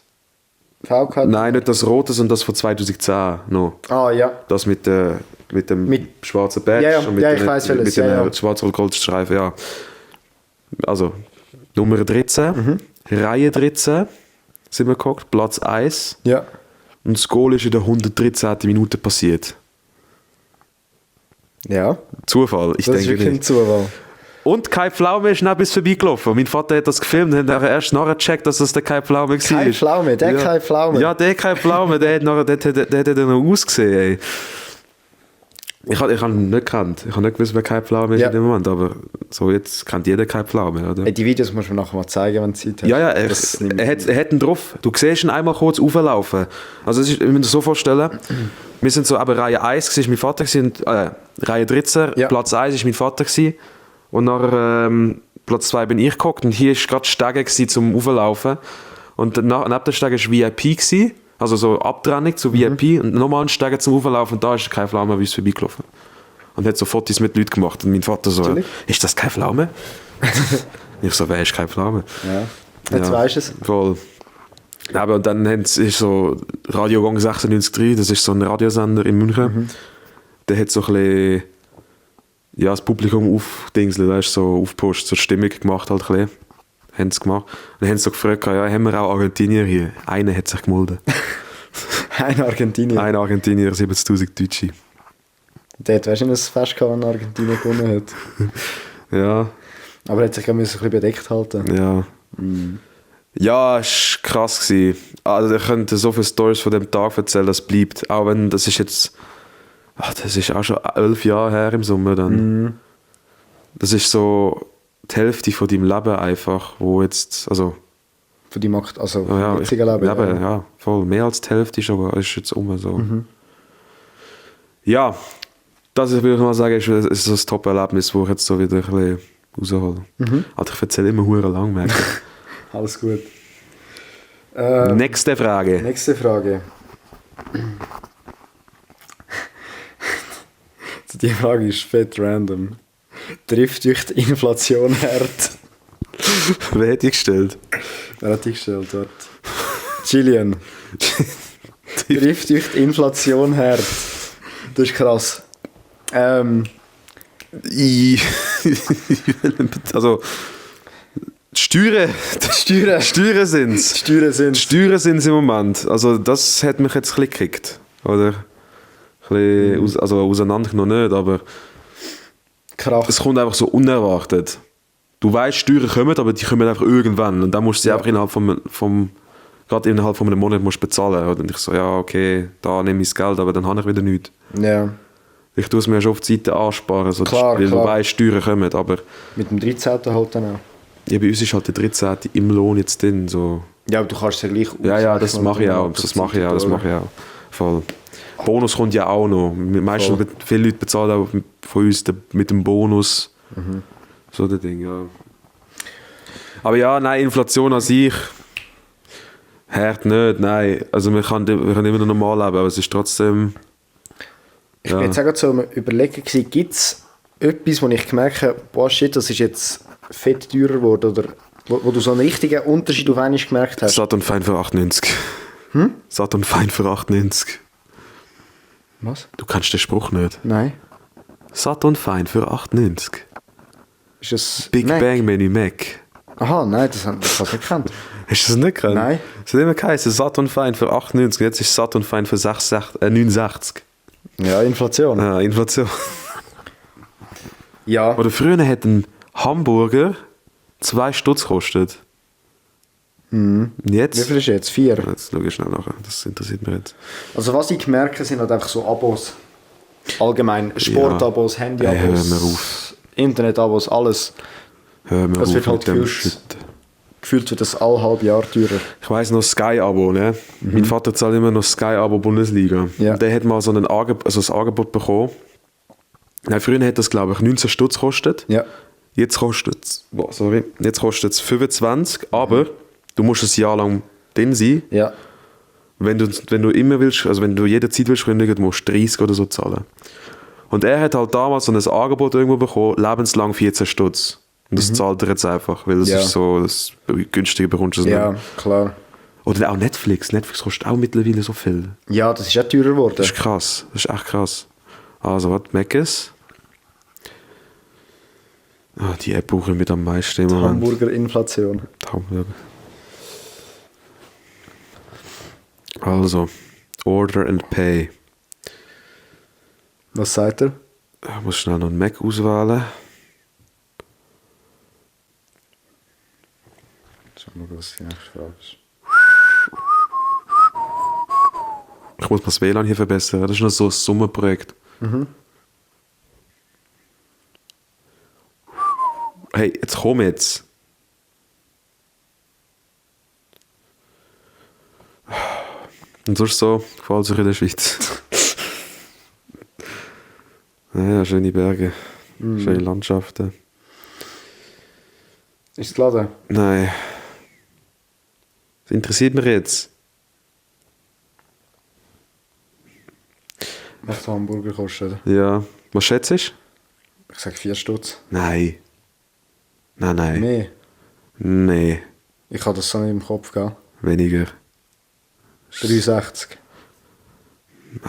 Speaker 1: VK?
Speaker 2: Nein, nicht das Rote, sondern das von 2010 noch.
Speaker 1: Ah, ja.
Speaker 2: Das mit dem schwarzen Badge und mit dem schwarz-rot-gold-Streifen, ja. Also, Nummer 13, Reihe 13 sind wir geguckt, Platz 1.
Speaker 1: Ja.
Speaker 2: Und das Goal ist in der 113. Minute passiert.
Speaker 1: Ja.
Speaker 2: Zufall,
Speaker 1: ich denke. Das ist wirklich ein Zufall.
Speaker 2: Und Kai Pflaume ist schnell bis vorbeigelaufen. Mein Vater hat das gefilmt und hat erst nachher gecheckt, dass das der Kai Pflaume war.
Speaker 1: Kai Pflaume, der ja. Kai Pflaume.
Speaker 2: Ja, der Kai Pflaume, der hat noch ausgesehen, ey. Ich habe ihn nicht gekannt. Ich habe nicht gewusst, wer Kai Pflaume ist in dem Moment, aber so jetzt kennt jeder Kai Pflaume, oder?
Speaker 1: Die Videos muss man nachher mal zeigen, wenn du Zeit hast.
Speaker 2: Ja, er hat ihn drauf. Du siehst ihn einmal kurz auflaufen. Also ich muss mir das so vorstellen, wir sind so, aber Reihe 1 war mein Vater, Reihe 13, Platz 1 war mein Vater. Und nach Platz 2 bin ich gehockt und hier war gerade Stege zum Auflaufen. Und neben der Stege war VIP gewesen, also so Abtrennung zu VIP und nochmal ein Stege zum Auflaufen und da ist keine Pflaume bei uns vorbeigelaufen. Und hat so Fotos mit Leuten gemacht und mein Vater so, ist das keine Pflaume? Ich so, wer ist keine Pflaume?
Speaker 1: Ja, jetzt weisst du es.
Speaker 2: Voll. Aber und dann ist so Radiogang 96.3, das ist so ein Radiosender in München. Der hat so ein bisschen das Publikum weißt, so aufgepusht, so Stimmung gemacht halt ein bisschen. Haben sie gemacht. Und dann haben sie so gefragt, haben wir auch Argentinier hier? Einer hat sich gemeldet.
Speaker 1: Ein Argentinier.
Speaker 2: Ein Argentinier, 70'000 Deutsche.
Speaker 1: Der hat wahrscheinlich ein Fest gehabt, wenn Argentinien gewonnen hat.
Speaker 2: Ja.
Speaker 1: Aber er hat sich ein bisschen bedeckt halten.
Speaker 2: Ja. Ja, es war krass gewesen. Also ich könnte so viele Storys von dem Tag erzählen, das bleibt. Auch wenn, das ist jetzt... das ist auch schon 11 Jahre her im Sommer dann. Das ist so die Hälfte von deinem Leben einfach, wo jetzt... Also,
Speaker 1: Von deinem
Speaker 2: ja,
Speaker 1: jetzigen Leben.
Speaker 2: ja, voll. Mehr als die Hälfte ist jetzt so. Ja, das würde ich mal sagen, ist so ein Top-Erlebnis, wo ich jetzt so wieder ein bisschen raushole. Also ich erzähle immer verdammt lang, merke ich.
Speaker 1: Alles gut.
Speaker 2: Nächste Frage.
Speaker 1: Nächste Frage. Die Frage ist fett random. Trifft euch die Inflation hart?
Speaker 2: Wer hat die gestellt?
Speaker 1: Wer hat die gestellt dort? Gillian. Trifft euch die Inflation hart? Das ist krass.
Speaker 2: Also, die Steuern sind's. Steuern sind's im Moment. Also, das hat mich jetzt ein bisschen gekickt. Oder? Ein bisschen auseinander noch nicht, aber
Speaker 1: Krass.
Speaker 2: es kommt einfach so unerwartet. Du weißt, Steuern kommen, aber die kommen einfach irgendwann. Und dann musst du sie einfach innerhalb gerade innerhalb von einem Monat musst bezahlen. Und ich so, ja, okay, da nehme ich das Geld, aber dann habe ich wieder nichts.
Speaker 1: Ja.
Speaker 2: Ich tue es mir schon auf die Seite ansparen, so
Speaker 1: Klar,
Speaker 2: weil
Speaker 1: klar.
Speaker 2: du weißt, Steuern kommen, aber
Speaker 1: Mit dem 13. halt dann auch.
Speaker 2: ja, bei uns ist halt der 13. im Lohn jetzt drin. So.
Speaker 1: Ja, aber du kannst es ja gleich
Speaker 2: Ja, das mache ich auch. Das mache ich auch. Voll. Bonus kommt ja auch noch. Meistens viele Leute bezahlen auch von uns mit dem Bonus. So das Ding, ja. Aber ja, nein, Inflation an sich hart nicht, nein. Also wir können immer noch normal leben, aber es ist trotzdem...
Speaker 1: Ich bin jetzt auch gerade so am Überlegen gewesen, gibt es etwas, wo ich gemerkt habe, boah shit, das ist jetzt fett teurer geworden, oder wo du so einen richtigen Unterschied auf einmal gemerkt hast?
Speaker 2: Saturn Fein für 98. Saturn Fein für 98.
Speaker 1: Was?
Speaker 2: Du kannst den Spruch nicht.
Speaker 1: Nein.
Speaker 2: Saturn Fein für 98.
Speaker 1: Ist das
Speaker 2: Big
Speaker 1: Mac?
Speaker 2: Bang Menü Mac.
Speaker 1: Aha, nein, das habe ich nicht gekannt.
Speaker 2: Hast du das nicht gekannt?
Speaker 1: Nein.
Speaker 2: Es hat immer geheißen, Saturn Fein für 98, jetzt ist Saturn Fein für 69.
Speaker 1: Ja, Inflation.
Speaker 2: Ja, Inflation.
Speaker 1: Ja.
Speaker 2: Oder früher hat ein Hamburger 2 Stutz gekostet. Und jetzt?
Speaker 1: Wie viel ist jetzt? 4?
Speaker 2: Jetzt schau ich schnell nachher, das interessiert mich jetzt.
Speaker 1: Also was ich merke, sind halt einfach so Abos. Allgemein Sportabos,
Speaker 2: Hör
Speaker 1: Handyabos,
Speaker 2: mir auf.
Speaker 1: Internetabos, alles.
Speaker 2: Hör mir
Speaker 1: Das
Speaker 2: auf
Speaker 1: wird halt
Speaker 2: mit dem
Speaker 1: gefühlt-
Speaker 2: Shit.
Speaker 1: Gefühlt wird das alle halb Jahr teurer.
Speaker 2: Ich weiss noch Sky-Abo, ne? Mein Vater zahlt immer noch Sky-Abo Bundesliga.
Speaker 1: Ja.
Speaker 2: Und der hat mal so ein Angebot bekommen. Nein, früher hat das, glaube ich, 19 Stutz gekostet.
Speaker 1: Ja.
Speaker 2: Jetzt kostet es 25, aber du musst ein Jahr lang drin sein.
Speaker 1: Ja.
Speaker 2: Wenn du immer willst, also wenn du jederzeit willst kündigen, musst du 30 oder so zahlen. Und er hat halt damals so ein Angebot irgendwo bekommen, lebenslang 14 Stutz. Und das zahlt er jetzt einfach, weil das
Speaker 1: Ja.
Speaker 2: ist so, das günstiger bekommst du es
Speaker 1: Ja,
Speaker 2: nicht.
Speaker 1: klar.
Speaker 2: Oder auch Netflix. Netflix kostet auch mittlerweile so viel.
Speaker 1: Ja, das ist auch teurer geworden.
Speaker 2: Das ist krass. Das ist echt krass. Also, was? Mc's? Ah, die App brauche ich mit am meisten im Moment.
Speaker 1: Hamburger Inflation.
Speaker 2: Hamburger. Also, Order and Pay.
Speaker 1: Was sagt er?
Speaker 2: Ich muss schnell noch einen Mac auswählen.
Speaker 1: Schau mal, was die nächste Frage ist.
Speaker 2: Ich muss mal das WLAN hier verbessern. Das ist noch so ein Sommerprojekt. Hey, jetzt komm jetzt. Und sonst so, gefällt sich in der Schweiz. Ja, schöne Berge, schöne Landschaften.
Speaker 1: Ist es geladen?
Speaker 2: Nein. Das interessiert mich jetzt.
Speaker 1: Was der Hamburger kostet?
Speaker 2: Ja. Was schätzt du?
Speaker 1: Ich sage 4 Stutz.
Speaker 2: Nein. Nein.
Speaker 1: Mehr?
Speaker 2: Nee.
Speaker 1: Ich habe das so nicht im Kopf gehabt.
Speaker 2: Weniger.
Speaker 1: 63.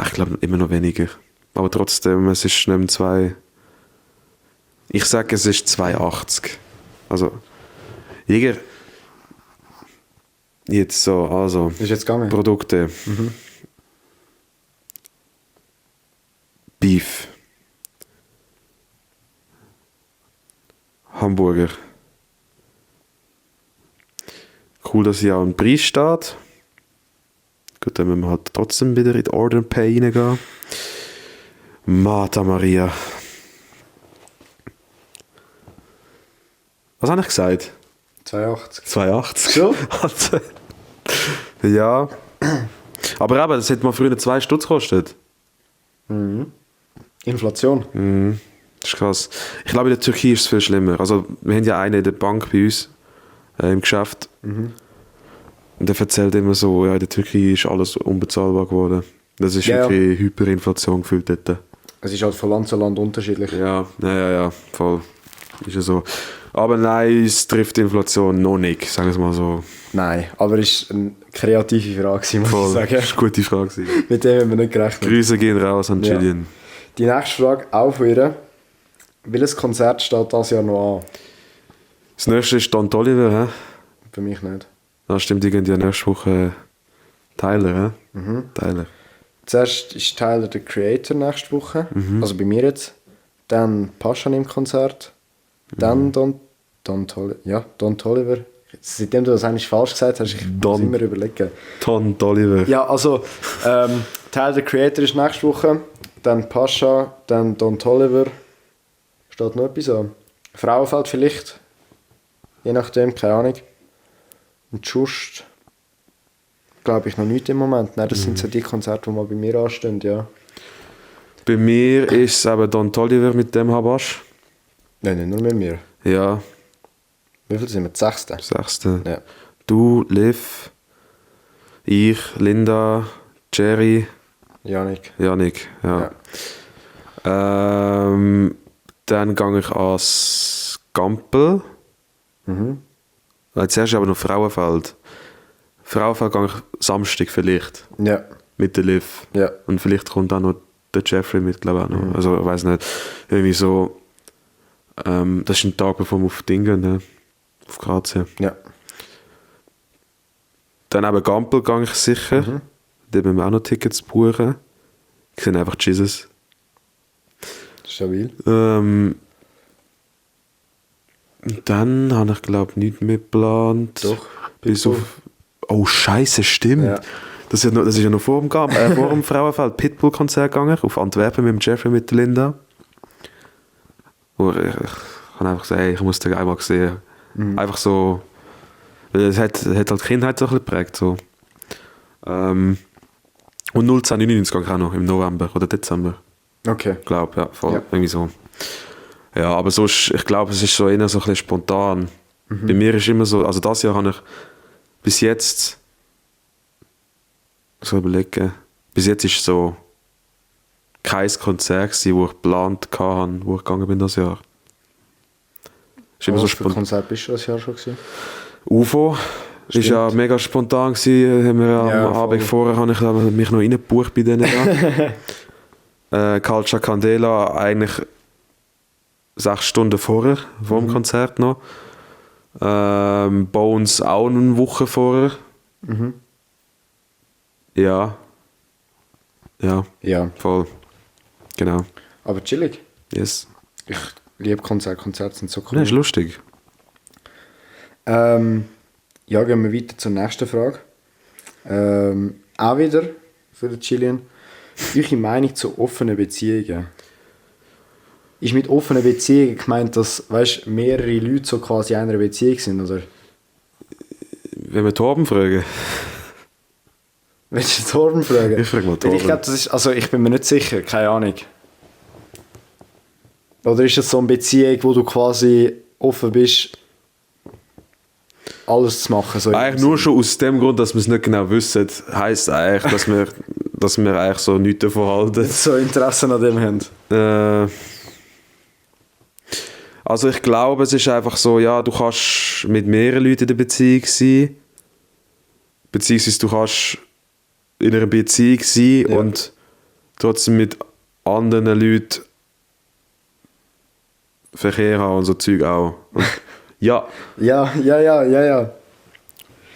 Speaker 2: Ich glaube immer noch weniger. Aber trotzdem, es ist neben 2. Ich sage, es ist 2,80. Also, Jäger. Jetzt so, also.
Speaker 1: Ist jetzt gegangen?
Speaker 2: Produkte. Beef. Hamburger. Cool, dass hier auch ein Preis steht. Gut, dann müssen wir halt trotzdem wieder in die Order Pay reingehen. Mata Maria. Was habe ich gesagt?
Speaker 1: 82.
Speaker 2: 2,80.
Speaker 1: So?
Speaker 2: Also, ja. Aber eben, das hätte mal früher 2 Stutz gekostet.
Speaker 1: Inflation.
Speaker 2: Das ist krass. Ich glaube, in der Türkei ist es viel schlimmer. Also, wir haben ja einen in der Bank bei uns, im Geschäft. Und der erzählt immer so, ja, in der Türkei ist alles unbezahlbar geworden. Das ist
Speaker 1: Ja.
Speaker 2: wirklich Hyperinflation gefühlt dort.
Speaker 1: Es ist halt von Land zu Land unterschiedlich.
Speaker 2: Ja, voll. Ist ja so. Aber nein, es trifft die Inflation noch nicht, sagen wir es mal so.
Speaker 1: Nein, aber es war eine kreative Frage, muss ich
Speaker 2: Voll.
Speaker 1: sagen.
Speaker 2: Das ist eine gute Frage gewesen.
Speaker 1: Mit dem haben wir nicht gerechnet.
Speaker 2: Grüße gehen raus an
Speaker 1: Ja.
Speaker 2: Gillian.
Speaker 1: Die nächste Frage auch von ihr. Welches Konzert steht dieses Jahr noch an?
Speaker 2: Das nächste ist Don Toliver, hä?
Speaker 1: Für mich nicht.
Speaker 2: Das stimmt, die gehen ja nächste Woche Tyler, hä? Tyler.
Speaker 1: Zuerst ist Tyler der Creator nächste Woche, also bei mir jetzt. Dann Pascha im Konzert. Dann Don Toliver. Seitdem du das eigentlich falsch gesagt hast, ich muss immer überlegen.
Speaker 2: Don Toliver.
Speaker 1: Ja, also Tyler der Creator ist nächste Woche. Dann Pascha, dann Don Toliver. Steht noch etwas an? Frauenfeld vielleicht. Je nachdem, keine Ahnung. Und Just glaube ich noch nicht im Moment. Nein, das sind so die Konzerte, die mal bei mir anstehen, ja.
Speaker 2: Bei mir ist es eben Don Toliver mit dem Habasch.
Speaker 1: Nein, nicht nur mit mir.
Speaker 2: Ja,
Speaker 1: Wie viel sind wir? Das 6.
Speaker 2: 6.
Speaker 1: Ja.
Speaker 2: Du, Liv, ich, Linda, Jerry,
Speaker 1: Janik.
Speaker 2: Janik. Ja. Dann gehe ich ans Gampel. Zuerst aber noch Frauenfeld. Frauenfeld gehe ich Samstag vielleicht
Speaker 1: Ja.
Speaker 2: mit der Liv.
Speaker 1: Ja.
Speaker 2: Und vielleicht kommt auch noch der Jeffrey mit, glaube ich auch noch. Also ich weiß nicht. Irgendwie so. Das ist ein Tag, bevor wir auf Dinge gehen, ne? Auf Kroatien.
Speaker 1: Ja.
Speaker 2: Dann eben Gampel gehe ich sicher. Da müssen wir auch noch Tickets buchen. Ich sehe einfach Jesus.
Speaker 1: Stabil.
Speaker 2: Und dann habe ich glaube nichts mehr geplant.
Speaker 1: Doch.
Speaker 2: Bis
Speaker 1: Pitbull.
Speaker 2: auf. Oh Scheiße, stimmt.
Speaker 1: Ja.
Speaker 2: Das ist ja noch vor dem Frauenfeld Pitbull-Konzert gegangen, auf Antwerpen mit dem Jeffrey, mit der Linda. Wo ich kann einfach sagen, hey, ich muss den einmal sehen. Einfach so. Weil es hat halt die Kindheit so ein bisschen geprägt. So. Und 1999 gehe ich auch noch, im November oder Dezember.
Speaker 1: Okay.
Speaker 2: Ich glaube, ja, voll.
Speaker 1: Ja.
Speaker 2: Irgendwie so. Ja, aber so ist, ich glaube, es ist so eher so ein bisschen spontan. Bei mir ist immer so, also das Jahr habe ich bis jetzt, so überlegen, bis jetzt ist so kein Konzert gewesen, wo ich geplant hatte, wo ich gegangen bin das Jahr. Ist immer so
Speaker 1: Was für
Speaker 2: spontan.
Speaker 1: Konzert bist du das Jahr schon gewesen?
Speaker 2: UFO ist ja mega spontan gewesen. Haben wir
Speaker 1: Ja,
Speaker 2: am Abend
Speaker 1: voll.
Speaker 2: vorher habe ich mich noch reingebucht bei denen. Calcia Candela eigentlich 6 Stunden vorher, vor dem Konzert noch. Bones auch eine Woche vorher. Ja. Ja,
Speaker 1: Ja.
Speaker 2: voll. Genau.
Speaker 1: Aber chillig.
Speaker 2: Yes.
Speaker 1: Ich liebe Konzerte. Konzerte sind so cool.
Speaker 2: Ja, ist lustig.
Speaker 1: Ja, gehen wir weiter zur nächsten Frage. Auch wieder für den Gillian. Eure Meinung zu offenen Beziehungen? Ist mit offenen Beziehungen gemeint, dass mehrere Leute so quasi in einer Beziehung sind, oder?
Speaker 2: Wenn wir Torben fragen.
Speaker 1: Willst du Torben fragen?
Speaker 2: Ich frage mal
Speaker 1: Weil
Speaker 2: Torben.
Speaker 1: ich glaube, das ist, also ich bin mir nicht sicher, keine Ahnung. Oder ist das so eine Beziehung, wo du quasi offen bist alles zu machen. So
Speaker 2: Eigentlich nur schon aus dem Grund, dass wir es nicht genau wissen, heisst eigentlich, dass wir eigentlich so nichts davon halten.
Speaker 1: so Interesse an dem haben.
Speaker 2: Also ich glaube, es ist einfach so, ja, du kannst mit mehreren Leuten in der Beziehung sein, beziehungsweise du kannst in einer Beziehung sein und trotzdem mit anderen Leuten Verkehr haben und so Zeug auch. Und ja.
Speaker 1: Ja.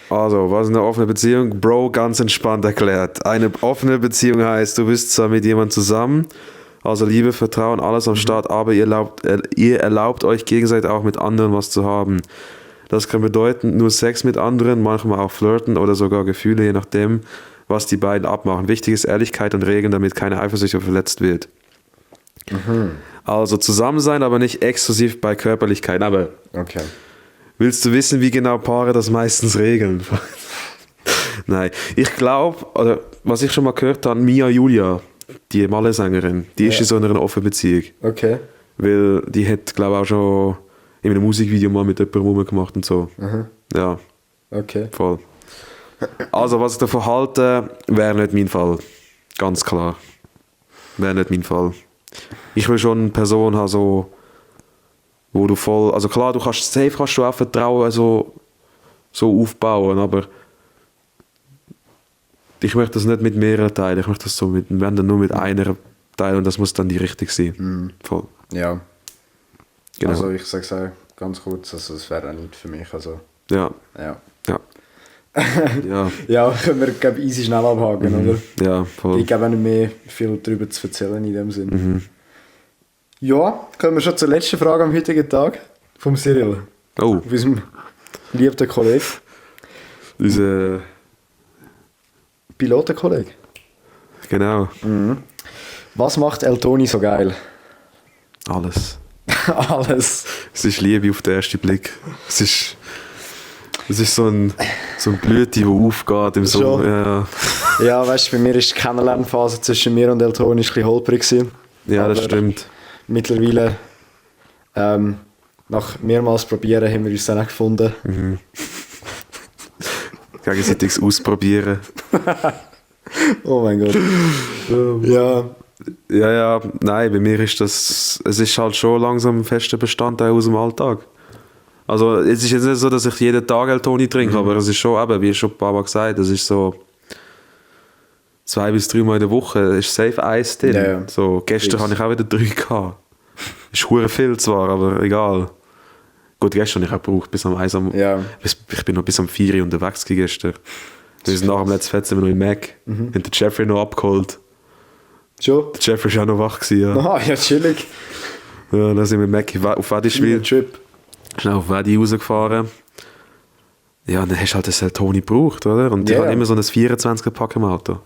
Speaker 2: Also, was ist eine offene Beziehung? Bro, ganz entspannt erklärt. Eine offene Beziehung heißt, du bist zwar mit jemandem zusammen, also Liebe, Vertrauen, alles am Start, aber ihr erlaubt euch gegenseitig auch mit anderen was zu haben. Das kann bedeuten, nur Sex mit anderen, manchmal auch Flirten oder sogar Gefühle, je nachdem, was die beiden abmachen. Wichtig ist Ehrlichkeit und Regeln, damit keine Eifersucht verletzt wird. Also zusammen sein, aber nicht exklusiv bei Körperlichkeit. Aber
Speaker 1: Okay.
Speaker 2: willst du wissen, wie genau Paare das meistens regeln? Nein, ich glaube, oder was ich schon mal gehört habe, Mia Julia, die Malle-Sängerin, die ist in so einer offenen Beziehung.
Speaker 1: Okay.
Speaker 2: Weil die hat, glaube ich, auch schon in einem Musikvideo mal mit jemandem rumgemacht und so. Ja,
Speaker 1: Okay.
Speaker 2: voll. Also, was ich davon halte, wäre nicht mein Fall. Ganz klar. Wäre nicht mein Fall. Ich will schon eine Person haben, so, wo du voll... Also klar, du kannst du auch Vertrauen so aufbauen, aber ich möchte das nicht mit mehreren teilen. Ich möchte das so wenn dann nur mit einer teilen und das muss dann die richtige sein. Voll.
Speaker 1: Ja.
Speaker 2: Genau.
Speaker 1: Also ich sage es auch ganz kurz, also es wäre auch nicht für mich. Also,
Speaker 2: Ja.
Speaker 1: ja.
Speaker 2: Ja. Ja.
Speaker 1: Ja, können wir glaub, easy schnell abhaken, oder?
Speaker 2: Ja, voll.
Speaker 1: Ich habe auch nicht mehr viel darüber zu erzählen in dem Sinn. Ja, kommen wir schon zur letzten Frage am heutigen Tag vom Cyril.
Speaker 2: Oh,
Speaker 1: Auf unserem liebsten Kollegen.
Speaker 2: unser...
Speaker 1: Pilotenkollege.
Speaker 2: Genau.
Speaker 1: Was macht El Toni so geil?
Speaker 2: Alles.
Speaker 1: Alles.
Speaker 2: Es ist Liebe auf den ersten Blick. Es ist so ein Blüte, die aufgeht im Sommer.
Speaker 1: Schon.
Speaker 2: Ja.
Speaker 1: Ja, weißt du, bei mir war die Kennenlernphase zwischen mir und El Toni ein bisschen holprig gewesen.
Speaker 2: Ja, das
Speaker 1: Aber
Speaker 2: stimmt.
Speaker 1: Mittlerweile, nach mehrmals probieren, haben wir uns dann auch gefunden.
Speaker 2: Gegenseitiges Ausprobieren.
Speaker 1: Oh mein Gott. Ja.
Speaker 2: Ja, nein, bei mir ist es ist halt schon langsam ein fester Bestandteil aus dem Alltag. Also es ist jetzt nicht so, dass ich jeden Tag El Toni trinke, aber es ist schon, eben, wie schon ein paar Mal gesagt, es ist so 2 bis 3 Mal in der Woche ist safe Eis drin.
Speaker 1: Ja.
Speaker 2: So, gestern hatte ich auch wieder 3 gehabt. Ist verdammt viel zwar, aber egal. Gut, gestern habe ich auch gebraucht, bis am 1
Speaker 1: Ja.
Speaker 2: Ich bin noch bis am 4 Uhr unterwegs gewesen gestern. Wir sind nach dem letzten Fett sind wir noch im Mac. Haben den Jeffrey noch abgeholt.
Speaker 1: Schon?
Speaker 2: Der Jeffrey war auch noch wach gewesen, ja.
Speaker 1: Aha, ja, chillig.
Speaker 2: Ja, dann sind wir im Mac auf Wedischwil.
Speaker 1: Trip.
Speaker 2: Schnell auf Wedi rausgefahren. Ja, und dann hast du halt das El Toni gebraucht, oder? Und ich
Speaker 1: Ja.
Speaker 2: habe immer so ein 24er-Pack im Auto.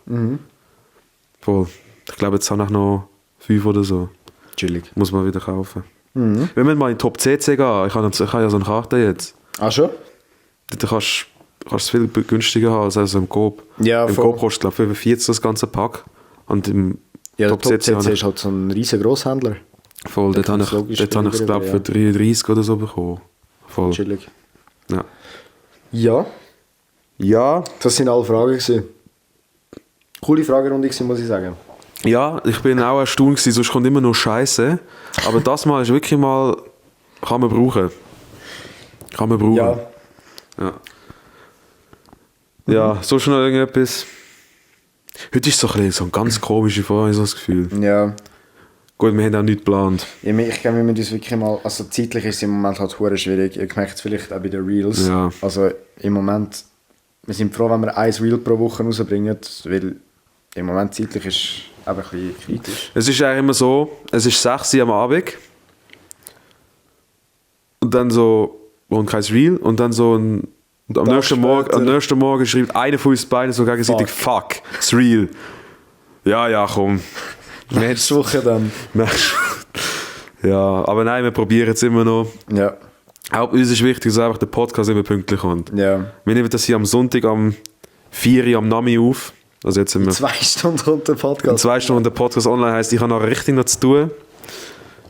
Speaker 2: Voll. Ich glaube, jetzt habe ich noch 5 oder so.
Speaker 1: Chillig.
Speaker 2: Muss man wieder kaufen. Wenn wir mal in Top CC gehen, ich habe ja so eine Karte jetzt.
Speaker 1: Ah, schon?
Speaker 2: Da kannst du es viel günstiger haben als im Coop.
Speaker 1: Ja,
Speaker 2: Im
Speaker 1: voll.
Speaker 2: Coop kostet, glaube ich, 45 das ganze Pack. Und im
Speaker 1: Ja, der
Speaker 2: Top
Speaker 1: Top
Speaker 2: CC
Speaker 1: CC ist halt so ein riesen Grosshändler.
Speaker 2: voll, dort habe
Speaker 1: kann's logisch
Speaker 2: ich es, glaube ich, für
Speaker 1: billiger,
Speaker 2: 33 oder so bekommen. Voll.
Speaker 1: Chillig.
Speaker 2: Ja.
Speaker 1: Ja,
Speaker 2: Ja.
Speaker 1: das sind alle Fragen gewesen. Coole Fragerunde gewesen, muss ich sagen.
Speaker 2: Ja, ich bin auch erstaunt gewesen, sonst kommt immer nur Scheiße. Aber das Mal ist wirklich mal, kann man brauchen. Kann man brauchen.
Speaker 1: Ja,
Speaker 2: Ja, so schnell irgendetwas. Heute ist so eine ganz komische Folge, habe ich so das Gefühl.
Speaker 1: ja.
Speaker 2: Gut, wir haben auch nichts geplant.
Speaker 1: Ich glaube, wir müssen uns wirklich mal, also zeitlich ist es im Moment halt hure schwierig. Ihr merkt es vielleicht auch bei den Reels.
Speaker 2: Ja.
Speaker 1: Also im Moment, wir sind froh, wenn wir ein Reel pro Woche rausbringen, weil im Moment zeitlich ist es eben ein bisschen kritisch.
Speaker 2: Es ist eigentlich immer so, es ist 6 Uhr am Abend. Und dann so, und kein Reel. Und dann so ein... Und am
Speaker 1: Tag
Speaker 2: nächsten Morgen schreibt einer von uns beiden so gegenseitig Fuck, das Reel. Ja, komm.
Speaker 1: Nächste Woche dann.
Speaker 2: Ja, aber nein, wir probieren es immer noch.
Speaker 1: Ja.
Speaker 2: Auch uns ist wichtig, dass einfach der Podcast immer pünktlich kommt.
Speaker 1: Ja.
Speaker 2: Wir nehmen das hier am Sonntag am 4 Uhr am Nami auf. Also jetzt sind wir
Speaker 1: 2 Stunden kommt der
Speaker 2: in
Speaker 1: Podcast.
Speaker 2: 2 Stunden der Podcast online, heisst, ich habe noch richtig noch zu tun.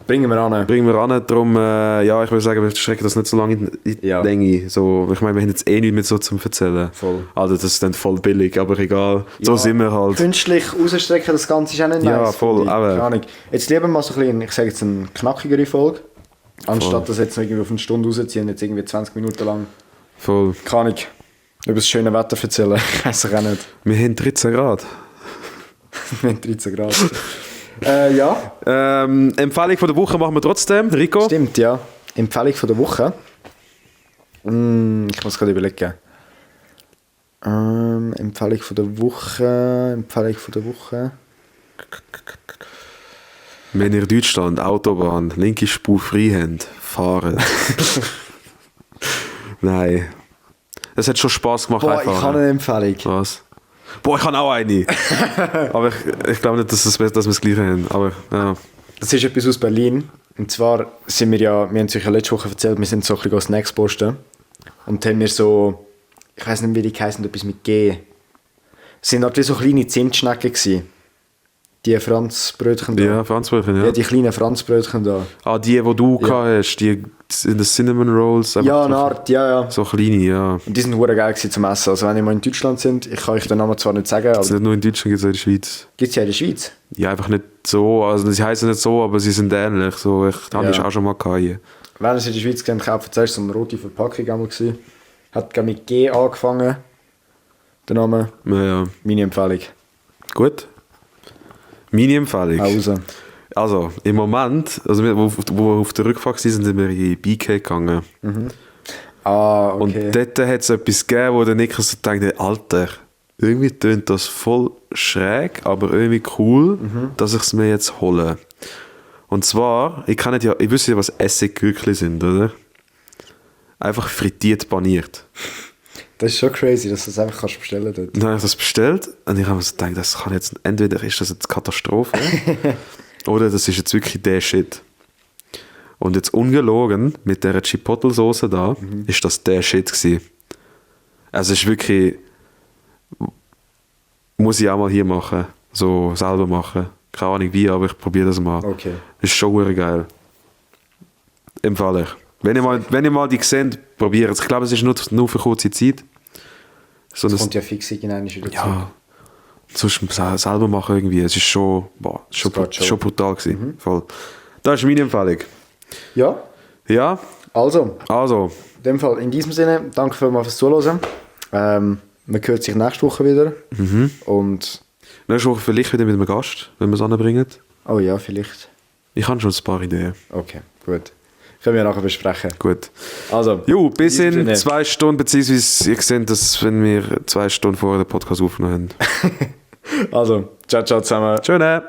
Speaker 1: Bringen wir an.
Speaker 2: Bringen wir an, darum, ja, ich würde sagen, wir strecken das nicht so lange in die Länge. So, ich meine, wir haben jetzt eh nichts mehr so zum Erzählen.
Speaker 1: Voll.
Speaker 2: Also das ist dann voll billig, aber egal. So sind wir halt.
Speaker 1: Künstlich rausstrecken, das Ganze ist auch nicht nice.
Speaker 2: Ja, voll.
Speaker 1: Keine Ahnung. Jetzt lieber mal so ein bisschen, ich sage jetzt eine knackigere Folge. Anstatt das jetzt noch irgendwie auf eine Stunde rausziehen, jetzt irgendwie 20 Minuten lang.
Speaker 2: Voll.
Speaker 1: Keine Ahnung. Über das schöne Wetter erzählen. Ich weiß auch nicht.
Speaker 2: Wir haben 13 Grad.
Speaker 1: Wir haben 13 Grad. Ja.
Speaker 2: Empfehlung von der Woche machen wir trotzdem, Rico.
Speaker 1: Stimmt, ja. Empfehlung von der Woche. Ich muss gerade überlegen. Empfehlung von der Woche.
Speaker 2: Wenn ihr Deutschland, Autobahn, linke Spur frei habt, fahren. Nein. Es hat schon Spass gemacht.
Speaker 1: Boah, ich habe eine Empfehlung.
Speaker 2: Was? Boah, ich habe auch eine. Aber ich glaube nicht, dass wir das Gleiche haben. Aber, ja.
Speaker 1: Das ist etwas aus Berlin. Und zwar sind wir ja, wir haben es euch ja letzte Woche erzählt, wir sind so ein bisschen Snacks posten. Und haben wir so, ich weiß nicht, wie die heißen, etwas mit G. Es sind halt wie so kleine Zimtschnecken gewesen. Die Franzbrötchen da.
Speaker 2: Ja, Franzbrötchen, ja.
Speaker 1: Ja, die kleinen Franzbrötchen da.
Speaker 2: Ah, die du gehabt hast, die in den Cinnamon Rolls.
Speaker 1: Ja, eine Art, ja.
Speaker 2: So kleine, ja.
Speaker 1: Und die sind hure geil gewesen zum Essen. Also wenn ihr mal in Deutschland sind, ich kann euch den Namen zwar nicht sagen, aber...
Speaker 2: Nicht nur in Deutschland, gibt es auch in der Schweiz.
Speaker 1: Gibt es ja in der Schweiz?
Speaker 2: Ja, einfach nicht so, also sie heißen nicht so, aber sie sind ähnlich. So, habe ich auch schon mal gehabt hier.
Speaker 1: Wenn ihr es in der Schweiz kennt, kauft zuerst so eine rote Verpackung einmal gewesen. Hat glaub mit G angefangen, der Name.
Speaker 2: Ja.
Speaker 1: Meine Empfehlung.
Speaker 2: Gut. Meine Empfehlung.
Speaker 1: Raus.
Speaker 2: Also, im Moment, also wo wir auf der Rückfahrt waren, sind wir in BK gegangen.
Speaker 1: Ah, okay.
Speaker 2: Und dort hat es etwas gegeben, wo der Nicker so dachte, Alter, irgendwie tönt das voll schräg, aber irgendwie cool, dass ich es mir jetzt hole. Und zwar, ich wüsste ja, was Essiggürkli sind, oder? Einfach frittiert paniert.
Speaker 1: Das ist schon crazy, dass du das einfach bestellen kannst dort.
Speaker 2: Dann habe ich das bestellt und ich habe mir so gedacht, das kann jetzt, entweder ist das jetzt Katastrophe oder das ist jetzt wirklich der Shit. Und jetzt ungelogen, mit dieser Chipotle-Soße da, ist das der Shit gewesen. Also es ist wirklich, muss ich auch mal hier machen, so selber machen. Keine Ahnung wie, aber ich probiere das mal.
Speaker 1: Okay.
Speaker 2: Ist schon verdammt geil. Empfehle ich. Wenn ihr mal die seht, probiert es. Ich glaube, es ist nur für kurze Zeit. So
Speaker 1: das kommt ja fix wieder
Speaker 2: ja, sonst selber machen irgendwie. Es ist schon brutal gewesen. Voll. Das ist meine Empfehlung.
Speaker 1: Ja.
Speaker 2: Ja?
Speaker 1: Also.
Speaker 2: In
Speaker 1: dem Fall, in diesem Sinne, danke vielmals fürs Zuhören. Man hört sich nächste Woche wieder. Und
Speaker 2: nächste Woche vielleicht wieder mit einem Gast, wenn wir es anbringen.
Speaker 1: Oh ja, vielleicht.
Speaker 2: Ich habe schon ein paar Ideen.
Speaker 1: Okay, gut. Können wir nachher besprechen.
Speaker 2: Gut.
Speaker 1: Also.
Speaker 2: Bis in 2 Stunden, beziehungsweise ihr seht das, wenn wir 2 Stunden vorher den Podcast aufgenommen haben.
Speaker 1: Also, ciao zusammen.
Speaker 2: Tschö.